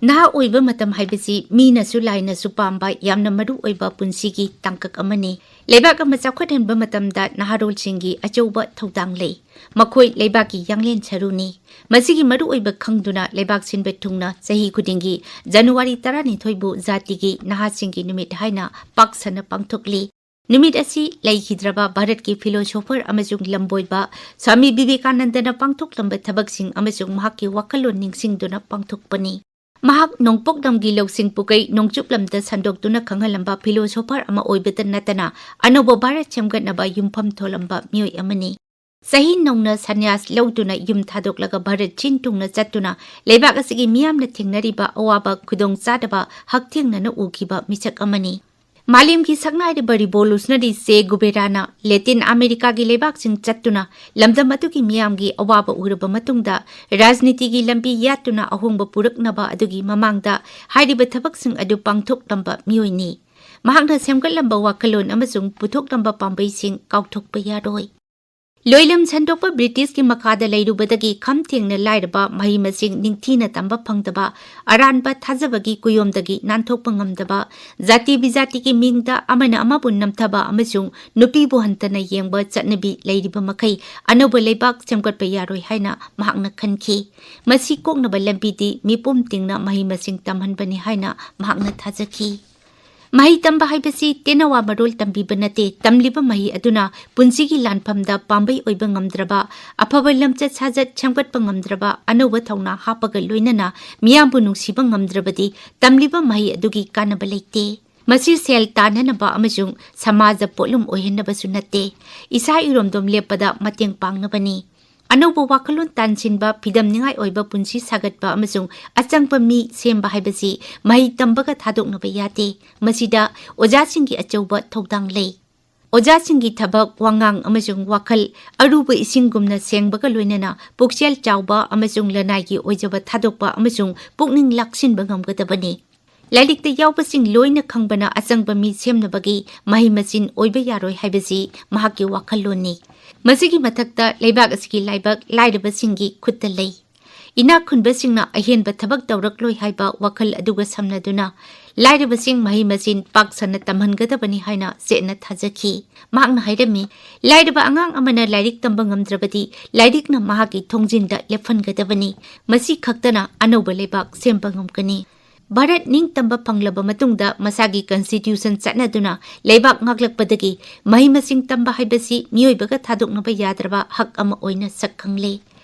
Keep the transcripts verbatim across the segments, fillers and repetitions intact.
ꯅꯍꯥ ꯑꯣꯏꯕ ꯃꯇꯝ ꯍꯥꯏꯕꯁꯤ ꯃꯤꯅꯁꯨ ꯂꯥꯏꯅꯁꯨ ꯄꯥꯝꯕ ꯌꯥꯝꯅ ꯃꯔꯨ ꯑꯣꯏꯕ ꯄꯨꯟꯁꯤꯒꯤ ꯇꯥꯡꯀꯛ ꯑꯃꯅꯤ꯫ ꯂꯩꯕꯥꯛ ꯑꯃ ꯆꯥꯎꯈꯠꯍꯟꯕ ꯃꯇꯝꯗ ꯅꯍꯥꯔꯣꯜꯁꯤꯡꯒꯤ ꯑꯆꯧꯕ ꯊꯧꯗꯥꯡ ꯂꯩ꯫ ꯃꯈꯣꯏ ꯂꯩꯕꯥꯛꯀꯤ ꯌꯥꯡꯂꯦꯟ ꯁꯔꯨꯅꯤ꯫ ꯃꯁꯤꯒꯤ ꯃꯔꯨ ꯑꯣꯏꯕ ꯈꯪꯗꯨꯅ ꯂꯩꯕꯥꯛ ꯁꯤꯟꯕ ꯊꯨꯡꯅ ꯆꯍꯤ ꯈꯨꯗꯤꯡꯒꯤ ꯖꯅꯋꯥꯔꯤ ꯇꯔꯥꯅꯤꯊꯣꯏꯕꯨ ꯖꯥꯇꯤꯒꯤ ꯅꯍꯥꯁꯤꯡꯒꯤ ꯅꯨꯃꯤꯠ ꯍꯥꯏꯅ ꯄꯥꯛ ꯁꯟꯅ ꯄꯥꯡꯊꯣꯛꯂꯤ꯫ ꯅꯨꯃꯤꯠ ꯑꯁꯤ ꯂꯩꯈꯤꯗ꯭ꯔꯕ ꯚꯥꯔꯠꯀꯤ ꯐꯤꯂꯣꯁꯣꯐꯔ ꯑꯃꯁꯨꯡ ꯂꯝꯕꯣꯏꯕ ꯁ꯭ꯋꯥꯃꯤ ꯕꯤꯕꯦꯀꯥꯅꯟꯗꯅ ꯄꯥꯡꯊꯣꯛꯂꯝꯕ ꯊꯕꯛꯁꯤꯡ ꯑꯃꯁꯨꯡ ꯃꯍꯥꯛꯀꯤ ꯋꯥꯈꯜꯂꯣꯟ ꯅꯤꯡꯁꯤꯡꯗꯨꯅ ꯄꯥꯡꯊꯣꯛꯄꯅꯤ꯫ ꯃꯍꯥꯛ ꯅꯣꯡꯄꯣꯛ ꯂꯝꯒꯤ ꯂꯧꯁꯤꯡ ꯄꯨꯀꯩ ꯅꯣꯡꯆꯨꯞ ꯂꯝꯗ ꯁꯟꯗꯣꯛꯇꯨꯅ ꯈꯪꯍꯜꯂꯝꯕ ꯐꯤꯂꯣꯁꯣꯐꯔ ꯑꯃ ꯑꯣꯏꯕꯇ ꯅꯠꯇꯅ, ꯑꯅꯧꯕ ꯚꯥꯔꯠ ꯁꯦꯝꯒꯠꯅꯕ ꯌꯨꯝꯐꯝ ꯊꯣꯜꯂꯝꯕ ꯃꯤꯑꯣꯏ ꯑꯃꯅꯤ꯫ ꯆꯍꯤ ꯅꯧꯅ ꯁꯟꯌꯥꯁ ꯂꯧꯗꯨꯅ ꯌꯨꯝ ꯊꯥꯗꯣꯛꯂꯒ ꯚꯥꯔꯠ ꯆꯤꯟ ꯊꯨꯡꯅ ꯆꯠꯇꯨꯅ ꯂꯩꯕꯥꯛ ꯑꯁꯤꯒꯤ ꯃꯤꯌꯥꯝꯅ ꯊꯦꯡꯅꯔꯤꯕ ꯑꯋꯥꯕ ꯈꯨꯗꯣꯡꯆꯥꯗꯕ ꯍꯛꯊꯦꯡꯅꯅ ꯎꯈꯤꯕ ꯃꯤꯁꯛ ꯑꯃꯅꯤ꯫ ꯃꯥꯂꯦꯝꯒꯤ ꯁꯛꯅꯥꯏꯔꯕ ꯔꯤꯚꯣꯂꯨꯁꯅꯔꯤ ꯆꯦ ꯒꯨꯕꯦꯔꯥꯅ ꯂꯦꯇꯤꯟ ꯑꯃꯦꯔꯤꯀꯥꯒꯤ ꯂꯩꯕꯥꯛꯁꯤꯡ ꯆꯠꯇꯨꯅ ꯂꯝꯗꯝ ꯑꯗꯨꯒꯤ ꯃꯤꯌꯥꯝꯒꯤ ꯑꯋꯥꯕ ꯎꯔꯕ ꯃꯇꯨꯡꯗ ꯔꯥꯖꯅꯤꯇꯤꯒꯤ ꯂꯝꯕꯤ ꯌꯥꯠꯇꯨꯅ ꯑꯍꯣꯡꯕ ꯄꯨꯔꯛꯅꯕ ꯑꯗꯨꯒꯤ ꯃꯃꯥꯡꯗ ꯍꯥꯏꯔꯤꯕ ꯊꯕꯛꯁꯤꯡ ꯑꯗꯨ ꯄꯥꯡꯊꯣꯛꯂꯝꯕ ꯃꯤꯑꯣꯏꯅꯤ꯫ ꯃꯍꯥꯛꯅ ꯁꯦꯝꯒꯠꯂꯝꯕ ꯋꯥꯈꯜꯂꯣꯟ ꯑꯃꯁꯨꯡ ꯄꯨꯊꯣꯛꯂꯝꯕ ꯄꯥꯝꯕꯩꯁꯤꯡ ꯀꯥꯎꯊꯣꯛꯄ ꯌꯥꯔꯣꯏ꯫ ꯂꯣꯏꯂꯝ ꯁꯟꯗꯣꯛꯄ ꯕ꯭ꯔꯤꯇꯤꯁꯀꯤ ꯃꯈꯥꯗ ꯂꯩꯔꯨꯕꯗꯒꯤ ꯈꯝ ꯊꯦꯡꯅ ꯂꯥꯏꯔꯕ, ꯃꯍꯩ ꯃꯁꯤꯡ ꯅꯤꯡꯊꯤꯅ ꯇꯝꯕ ꯐꯪꯗꯕ, ꯑꯔꯥꯟꯕ ꯊꯥꯖꯕꯒꯤ ꯀꯨꯌꯣꯝꯗꯒꯤ ꯅꯥꯟꯊꯣꯛꯄ ꯉꯝꯗꯕ, ꯖꯥꯇꯤ ꯕꯤꯖꯥꯇꯤꯒꯤ ꯃꯤꯡꯗ ꯑꯃꯅ ꯑꯃꯕꯨ ꯅꯝꯊꯕ ꯑꯃꯁꯨꯡ ꯅꯨꯄꯤꯕꯨ ꯍꯟꯊꯅ ꯌꯦꯡꯕ ꯆꯠꯅꯕꯤ ꯂꯩꯔꯤꯕ ꯃꯈꯩ ꯑꯅꯧꯕ ꯂꯩꯕꯥꯛ ꯁꯦꯝꯒꯠꯄ ꯌꯥꯔꯣꯏ ꯍꯥꯏꯅ ꯃꯍꯥꯛꯅ ꯈꯟꯈꯤ꯫ ꯃꯁꯤ ꯀꯣꯛꯅꯕ ꯂꯝꯕꯤꯗꯤ ꯃꯤꯄꯨꯝ ꯇꯤꯡꯅ ꯃꯍꯩ ꯃꯁꯤꯡ ꯇꯝꯍꯟꯕꯅꯤ ꯍꯥꯏꯅ ꯃꯍꯥꯛꯅ ꯊꯥꯖꯈꯤ꯫ ꯃꯍꯩ ꯇꯝꯕ ꯍꯥꯏꯕꯁꯤ ꯇꯦꯅꯋꯥ ꯃꯔꯣꯜ ꯇꯝꯕꯤꯕ ꯅꯠꯇꯦ꯫ ꯇꯝꯂꯤꯕ ꯃꯍꯩ ꯑꯗꯨꯅ ꯄꯨꯟꯁꯤꯒꯤ ꯂꯥꯟꯐꯝꯗ ꯄꯥꯝꯕꯩ ꯑꯣꯏꯕ ꯉꯝꯗ꯭ꯔꯕ, ꯑꯐꯕ ꯂꯝꯆꯠ ꯁꯥꯖꯠ ꯁꯦꯝꯒꯠꯄ ꯉꯝꯗ꯭ꯔꯕ, ꯑꯅꯧꯕ ꯊꯧꯅꯥ ꯍꯥꯞꯄꯒ ꯂꯣꯏꯅꯅ ꯃꯤꯌꯥꯝꯕꯨ ꯅꯨꯡꯁꯤꯕ ꯉꯝꯗ꯭ꯔꯕꯗꯤ ꯇꯝꯂꯤꯕ ꯃꯍꯩ ꯑꯗꯨꯒꯤ ꯀꯥꯟꯅꯕ ꯂꯩꯇꯦ꯫ ꯃꯁꯤ ꯁꯦꯜ ꯇꯥꯟꯅꯅꯕ ꯑꯃꯁꯨꯡ ꯁꯃꯥꯖ ꯄꯣꯠꯂꯨꯝ ꯑꯣꯏꯍꯟꯅꯕꯁꯨ ꯅꯠꯇꯦ꯫ ꯏꯁꯥ ꯏꯔꯣꯝꯗꯣꯝ ꯂꯦꯞꯄꯗ ꯃꯇꯦꯡ ꯄꯥꯡꯅꯕꯅꯤ꯫ ꯑꯅꯧꯕ ꯋꯥꯈꯜꯂꯣꯟ ꯇꯥꯟꯁꯤꯟꯕ, ꯐꯤꯗꯝꯅꯤꯡꯉꯥꯏ ꯑꯣꯏꯕ ꯄꯨꯟꯁꯤ ꯁꯥꯒꯠꯄ ꯑꯃꯁꯨꯡ ꯑꯆꯪꯕ ꯃꯤ ꯁꯦꯝꯕ ꯍꯥꯏꯕꯁꯤ ꯃꯍꯩ ꯇꯝꯕꯒ ꯊꯥꯗꯣꯛꯅꯕ ꯌꯥꯗꯦ꯫ ꯃꯁꯤꯗ ꯑꯣꯖꯥꯁꯤꯡꯒꯤ ꯑꯆꯧꯕ ꯊꯧꯗꯥꯡ ꯂꯩ꯫ ꯑꯣꯖꯥꯁꯤꯡꯒꯤ ꯊꯕꯛ, ꯋꯥꯉꯥꯡ ꯑꯃꯁꯨꯡ ꯋꯥꯈꯜ ꯑꯔꯨꯕ ꯏꯁꯤꯡꯒꯨꯝꯅ ꯁꯦꯡꯕꯒ ꯂꯣꯏꯅꯅ ꯄꯨꯛꯆꯦꯜ ꯆꯥꯎꯕ ꯑꯃꯁꯨꯡ ꯂꯅꯥꯏꯒꯤ ꯑꯣꯏꯖꯕ ꯊꯥꯗꯣꯛꯄ ꯑꯃꯁꯨꯡ ꯄꯨꯛꯅꯤꯡ ꯂꯥꯛꯁꯤꯟꯕ ꯉꯝꯒꯗꯕꯅꯤ꯫ ꯂꯥꯏꯔꯤꯛꯇ ꯌꯥꯎꯕꯁꯤꯡ ꯂꯣꯏꯅ ꯈꯪꯕꯅ ꯑꯆꯪꯕ ꯃꯤ ꯁꯦꯝꯅꯕꯒꯤ ꯃꯍꯩ ꯃꯁꯤꯡ ꯑꯣꯏꯕ ꯌꯥꯔꯣꯏ ꯍꯥꯏꯕꯁꯤ ꯃꯍꯥꯛꯀꯤ ꯋꯥꯈꯜꯂꯣꯟꯅꯤ꯫ ꯃꯁꯤꯒꯤ ꯃꯊꯛꯇ ꯂꯩꯕꯥꯛ ꯑꯁꯤꯒꯤ ꯂꯥꯏꯕꯛ ꯂꯥꯏꯔꯕꯁꯤꯡꯒꯤ ꯈꯨꯠꯇ ꯂꯩ꯫ ꯏꯅꯥꯛ ꯈꯨꯟꯕꯁꯤꯡꯅ ꯑꯍꯦꯟꯕ ꯊꯕꯛ ꯇꯧꯔꯛꯂꯣꯏ ꯍꯥꯏꯕ ꯋꯥꯈꯜ ꯑꯗꯨꯒ ꯁꯝꯅꯗꯨꯅ ꯂꯥꯏꯔꯕꯁꯤꯡ ꯃꯍꯩ ꯃꯁꯤꯡ ꯄꯥꯛ ꯁꯟꯅ ꯇꯝꯍꯟꯒꯗꯕꯅꯤ ꯍꯥꯏꯅ ꯆꯦꯠꯅ ꯊꯥꯖꯈꯤ꯫ ꯃꯍꯥꯛꯅ ꯍꯥꯏꯔꯝꯃꯤ, "ꯂꯥꯏꯔꯕ ꯑꯉꯥꯡ ꯑꯃꯅ ꯂꯥꯏꯔꯤꯛ ꯇꯝꯕ ꯉꯝꯗ꯭ꯔꯕꯗꯤ ꯂꯥꯏꯔꯤꯛꯅ ꯃꯍꯥꯛꯀꯤ ꯊꯣꯡꯖꯤꯟꯗ ꯂꯦꯞꯍꯟꯒꯗꯕꯅꯤ꯫ ꯃꯁꯤ ꯈꯛꯇꯅ ꯑꯅꯧꯕ ꯂꯩꯕꯥꯛ ꯁꯦꯝꯕ ꯉꯝꯒꯅꯤ"꯫ ꯚꯥꯔꯠ ꯅꯤꯡꯇꯝꯕ ꯐꯪꯂꯕ ꯃꯇꯨꯡꯗ ꯃꯁꯥꯒꯤ constitution ꯆꯠꯅꯗꯨꯅ ꯂꯩꯕꯥꯛ ꯉꯥꯛꯂꯛꯄꯗꯒꯤ ꯃꯍꯩ ꯃꯁꯤꯡ ꯇꯝꯕ ꯍꯥꯏꯕꯁꯤ ꯃꯤꯑꯣꯏꯕꯒ ꯊꯥꯗꯣꯛꯅꯕ ꯌꯥꯗ꯭ꯔꯕ ꯍꯛ ꯑꯃ ꯑꯣꯏꯅ ꯁꯛ ꯈꯪꯂꯦ꯫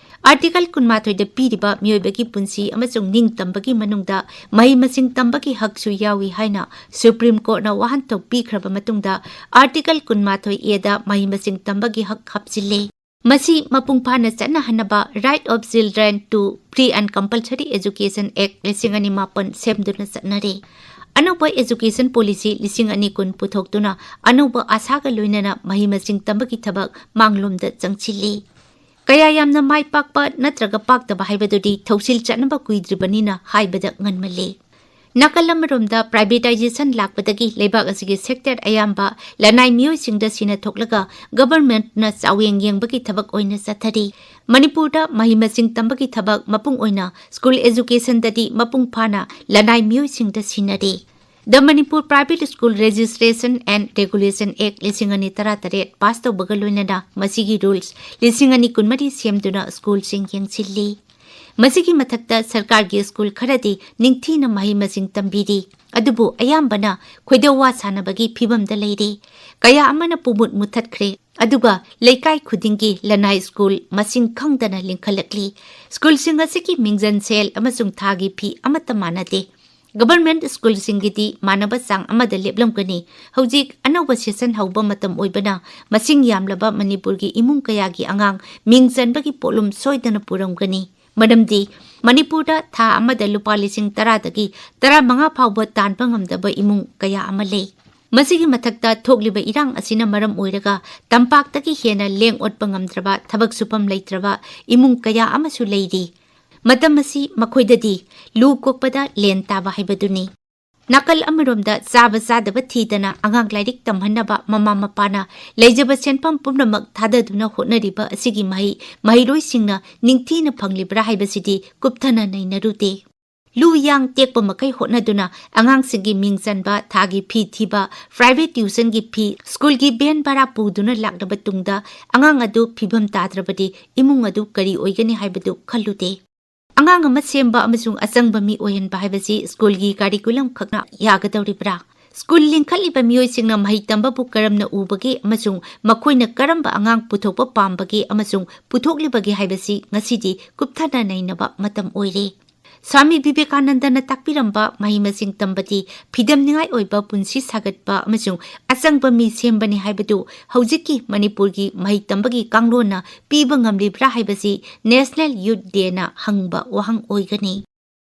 Article ꯀꯨꯟꯃꯥꯊꯣꯏꯗ ꯄꯤꯔꯤꯕ ꯃꯤꯑꯣꯏꯕꯒꯤ ꯄꯨꯟꯁꯤ ꯑꯃꯁꯨꯡ ꯅꯤꯡꯇꯝꯕꯒꯤ ꯃꯅꯨꯡꯗ ꯃꯍꯩ ꯃꯁꯤꯡ ꯇꯝꯕꯒꯤ ꯍꯛꯁꯨ ꯌꯥꯎꯏ ꯍꯥꯏꯅ Supreme Courtꯅ ꯋꯥꯍꯟꯊꯣꯛ ꯄꯤꯈ꯭ꯔꯕ ꯃꯇꯨꯡꯗ Article ꯀꯨꯟꯃꯥꯊꯣꯏ Aꯗ ꯃꯍꯩ ꯃꯁꯤꯡ ꯇꯝꯕꯒꯤ ꯍꯛ ꯍꯥꯞꯆꯤꯜꯂꯦ꯫ ꯃꯁꯤ ꯃꯄꯨꯡ ꯐꯥꯅ ꯆꯠꯅꯍꯟꯅꯕ Right of Children to Free and Compulsory Education Act ꯂꯤꯁꯤꯡ ꯑꯅꯤ ꯃꯥꯄꯟ ꯁꯦꯝꯗꯨꯅ ꯆꯠꯅꯔꯦ꯫ ꯑꯅꯧꯕ education policy ꯂꯤꯁꯤꯡ ꯑꯅꯤ ꯀꯨꯟ ꯄꯨꯊꯣꯛꯇꯨꯅ ꯑꯅꯧꯕ ꯑꯥꯁꯥꯒ ꯂꯣꯏꯅꯅ ꯃꯍꯩ ꯃꯁꯤꯡ ꯇꯝꯕꯒꯤ ꯊꯕꯛ ꯃꯥꯡꯂꯣꯝꯗ ꯆꯪꯁꯤꯜꯂꯤ꯫ ꯀꯌꯥ ꯌꯥꯝꯅ ꯃꯥꯏ ꯄꯥꯛꯄ ꯅꯠꯇ꯭ꯔꯒ ꯄꯥꯛꯇꯕ ꯍꯥꯏꯕꯗꯨꯗꯤ ꯊꯧꯁꯤꯜ ꯆꯠꯅꯕ ꯀꯨꯏꯗ꯭ꯔꯤꯕꯅꯤꯅ ꯍꯥꯏꯕꯗ ꯉꯟꯃꯜꯂꯤ꯫ ꯅꯥꯀꯜ ꯑꯃꯔꯣꯝꯗ privatisation ꯂꯥꯛꯄꯗꯒꯤ ꯂꯩꯕꯥꯛ ꯑꯁꯤꯒꯤ sector ꯑꯌꯥꯝꯕ ꯂꯅꯥꯏ ꯃꯤꯑꯣꯏꯁꯤꯡꯗ ꯁꯤꯟꯅ ꯊꯣꯛꯂꯒ governmentꯅ ꯆꯥꯎꯌꯦꯡ ꯌꯦꯡꯕꯒꯤ ꯊꯕꯛ ꯑꯣꯏꯅ ꯆꯠꯊꯔꯤ꯫ ꯃꯅꯤꯄꯨꯔꯗ ꯃꯍꯩ ꯃꯁꯤꯡ ꯇꯝꯕꯒꯤ ꯊꯕꯛ ꯃꯄꯨꯡ ꯑꯣꯏꯅ school educationꯗꯗꯤ ꯃꯄꯨꯡ ꯐꯥꯅ ꯂꯅꯥꯏ ꯃꯤꯑꯣꯏꯁꯤꯡꯗ scenery. The Manipur Private School Registration and Regulation Act ꯂꯤꯁꯤꯡ ꯑꯅꯤ ꯇꯔꯥꯇꯔꯦꯠ pass ꯇꯧꯕꯒ ꯂꯣꯏꯅꯅ ꯃꯁꯤꯒꯤ rules ꯂꯤꯁꯤꯡ ꯑꯅꯤ ꯀꯨꯟꯃꯔꯤ ꯁꯦꯝꯗꯨꯅ schoolꯁꯤꯡ ꯌꯦꯡꯁꯤꯜꯂꯤ꯫ ꯃꯁꯤꯒꯤ ꯃꯊꯛꯇ ꯁꯔꯀꯥꯔꯒꯤ school ꯈꯔꯗꯤ ꯅꯤꯡꯊꯤꯅ ꯃꯍꯩ ꯃꯁꯤꯡ ꯇꯝꯕꯤꯔꯤ, ꯑꯗꯨꯕꯨ ꯑꯌꯥꯝꯕꯅ ꯈꯣꯏꯗꯧ ꯋꯥ ꯁꯥꯅꯕꯒꯤ ꯐꯤꯚꯝꯗ ꯂꯩꯔꯤ꯫ ꯀꯌꯥ ꯑꯃꯅ ꯄꯨꯃꯨꯠ ꯃꯨꯠꯊꯠꯈ꯭ꯔꯦ, ꯑꯗꯨꯒ ꯂꯩꯀꯥꯏ ꯈꯨꯗꯤꯡꯒꯤ ꯂꯅꯥꯏ school ꯃꯁꯤꯡ ꯈꯪꯗꯅ ꯂꯤꯡꯈꯠꯂꯛꯂꯤ꯫ Schoolꯁꯤꯡ ꯑꯁꯤꯒꯤ ꯃꯤꯡꯖꯟ ꯁꯦꯜ ꯑꯃꯁꯨꯡ ꯊꯥꯒꯤ ꯐꯤ ꯑꯃꯠꯇ ꯃꯥꯟꯅꯗꯦ꯫ Government schoolꯁꯤꯡꯒꯤꯗꯤ ꯃꯥꯟꯅꯕ ꯆꯥꯡ ꯑꯃꯗ ꯂꯦꯞꯂꯝꯒꯅꯤ꯫ ꯍꯧꯖꯤꯛ ꯑꯅꯧꯕ session ꯍꯧꯕ ꯃꯇꯝ ꯑꯣꯏꯕꯅ ꯃꯁꯤꯡ ꯌꯥꯝꯂꯕ ꯃꯅꯤꯄꯨꯔꯒꯤ ꯏꯃꯨꯡ ꯀꯌꯥꯒꯤ ꯑꯉꯥꯡ ꯃꯤꯡ ꯆꯟꯕꯒꯤ ꯄꯣꯠꯂꯨꯝ ꯁꯣꯏꯗꯅ ꯄꯨꯔꯝꯒꯅꯤ꯫ ꯃꯔꯝꯗꯤ ꯃꯅꯤꯄꯨꯔꯗ ꯊꯥ ꯑꯃꯗ ꯂꯨꯄꯥ ꯂꯤꯁꯤꯡ ꯇꯔꯥꯗꯒꯤ ꯇꯔꯥꯃꯉꯥ ꯐꯥꯎꯕ ꯇꯥꯟꯕ ꯉꯝꯗꯕ ꯏꯃꯨꯡ ꯀꯌꯥ ꯑꯃ ꯂꯩ꯫ ꯃꯁꯤꯒꯤ ꯃꯊꯛꯇ ꯊꯣꯛꯂꯤꯕ ꯏꯔꯥꯡ ꯑꯁꯤꯅ ꯃꯔꯝ ꯑꯣꯏꯔꯒ ꯇꯝꯄꯥꯛꯇꯒꯤ ꯍꯦꯟꯅ ꯂꯦꯡ ꯑꯣꯠꯄ ꯉꯝꯗ꯭ꯔꯕ, ꯊꯕꯛ ꯁꯨꯐꯝ ꯂꯩꯇ꯭ꯔꯕ ꯏꯃꯨꯡ ꯀꯌꯥ ꯑꯃꯁꯨ ꯂꯩꯔꯤ꯫ ꯃꯇꯝ ꯑꯁꯤ ꯃꯈꯣꯏꯗꯗꯤ ꯂꯨ ꯀꯣꯛꯄꯗ ꯂꯦꯟ ꯇꯥꯕ ꯍꯥꯏꯕꯗꯨꯅꯤ꯫ ꯅꯥꯀꯜ ꯑꯃꯔꯣꯝꯗ ꯆꯥꯕ ꯆꯥꯗꯕ ꯊꯤꯗꯅ ꯑꯉꯥꯡ ꯂꯥꯏꯔꯤꯛ ꯇꯝꯍꯟꯅꯕ ꯃꯃꯥ ꯃꯄꯥꯅ ꯂꯩꯖꯕ ꯁꯦꯟꯐꯝ ꯄꯨꯝꯅꯃꯛ ꯊꯥꯗꯗꯨꯅ ꯍꯣꯠꯅꯔꯤꯕ ꯑꯁꯤꯒꯤ ꯃꯍꯩ ꯃꯍꯩꯔꯣꯏꯁꯤꯡꯅ ꯅꯤꯡꯊꯤꯅ ꯐꯪꯂꯤꯕ꯭ꯔꯥ ꯍꯥꯏꯕꯁꯤꯗꯤ ꯀꯨꯞꯊꯅ ꯅꯩꯅꯔꯨꯗꯦ꯫ ꯂꯨ ꯌꯥꯡ ꯇꯦꯛꯄ ꯃꯈꯩ ꯍꯣꯠꯅꯗꯨꯅ ꯑꯉꯥꯡꯁꯤꯡꯒꯤ ꯃꯤꯡ ꯆꯟꯕ, ꯊꯥꯒꯤ ꯐꯤ ꯊꯤꯕ, private tuitionꯒꯤ ꯐꯤ, ꯁ꯭ꯀꯨꯜꯒꯤ ꯚꯦꯟ ꯚꯔꯥ ꯄꯨꯗꯨꯅ ꯂꯥꯛꯂꯕ ꯇꯨꯡꯗ ꯑꯉꯥꯡ ꯑꯗꯨ ꯐꯤꯕꯝ ꯇꯥꯗ꯭ꯔꯕꯗꯤ ꯏꯃꯨꯡ ꯑꯗꯨ ꯀꯔꯤ ꯑꯣꯏꯒꯅꯤ ꯍꯥꯏꯕꯗꯨ ꯈꯜꯂꯨꯗꯦ꯫ ꯑꯉꯥꯡ ꯑꯃ ꯁꯦꯝꯕ ꯑꯃꯁꯨꯡ ꯑꯆꯪꯕ ꯃꯤ ꯑꯣꯏꯍꯟꯕ ꯍꯥꯏꯕꯁꯤ ꯁ꯭ꯀꯨꯜꯒꯤ ꯀꯥꯔꯤꯀꯨꯂꯝ ꯈꯛꯅ ꯌꯥꯒꯗꯧꯔꯤꯕ꯭ꯔꯥ? ꯁ꯭ꯀꯨꯜ ꯂꯤꯡꯈꯠꯂꯤꯕ ꯃꯤꯑꯣꯏꯁꯤꯡꯅ ꯃꯍꯩ ꯇꯝꯕꯕꯨ ꯀꯔꯝꯅ ꯎꯕꯒꯦ ꯑꯃꯁꯨꯡ ꯃꯈꯣꯏꯅ ꯀꯔꯝꯕ ꯑꯉꯥꯡ ꯄꯨꯊꯣꯛꯄ ꯄꯥꯝꯕꯒꯦ ꯑꯃꯁꯨꯡ ꯄꯨꯊꯣꯛꯂꯤꯕꯒꯦ ꯍꯥꯏꯕꯁꯤ ꯉꯁꯤꯗꯤ ꯀꯨꯞꯊꯅ ꯅꯩꯅꯕ ꯃꯇꯝ ꯑꯣꯏꯔꯦ꯫ ꯁ꯭ꯋꯥꯃꯤ ꯚꯤꯕꯦꯀꯥꯅꯟꯗꯅ ꯇꯥꯛꯄꯤꯔꯝꯕ ꯃꯍꯩ ꯃꯁꯤꯡ ꯇꯝꯕꯗꯤ ꯐꯤꯗꯝꯅꯤꯡꯉꯥꯏ ꯑꯣꯏꯕ ꯄꯨꯟꯁꯤ ꯁꯥꯒꯠꯄ ꯑꯃꯁꯨꯡ ꯑꯆꯪꯕ ꯃꯤ ꯁꯦꯝꯕꯅꯤ ꯍꯥꯏꯕꯗꯨ ꯍꯧꯖꯤꯛꯀꯤ ꯃꯅꯤꯄꯨꯔꯒꯤ ꯃꯍꯩ ꯇꯝꯕꯒꯤ ꯀꯥꯡꯂꯣꯟꯅ ꯄꯤꯕ ꯉꯝꯂꯤꯕ꯭ꯔꯥ ꯍꯥꯏꯕꯁꯤ National Youth Dayꯅ ꯍꯪꯕ ꯋꯥꯍꯪ ꯑꯣꯏꯒꯅꯤ꯫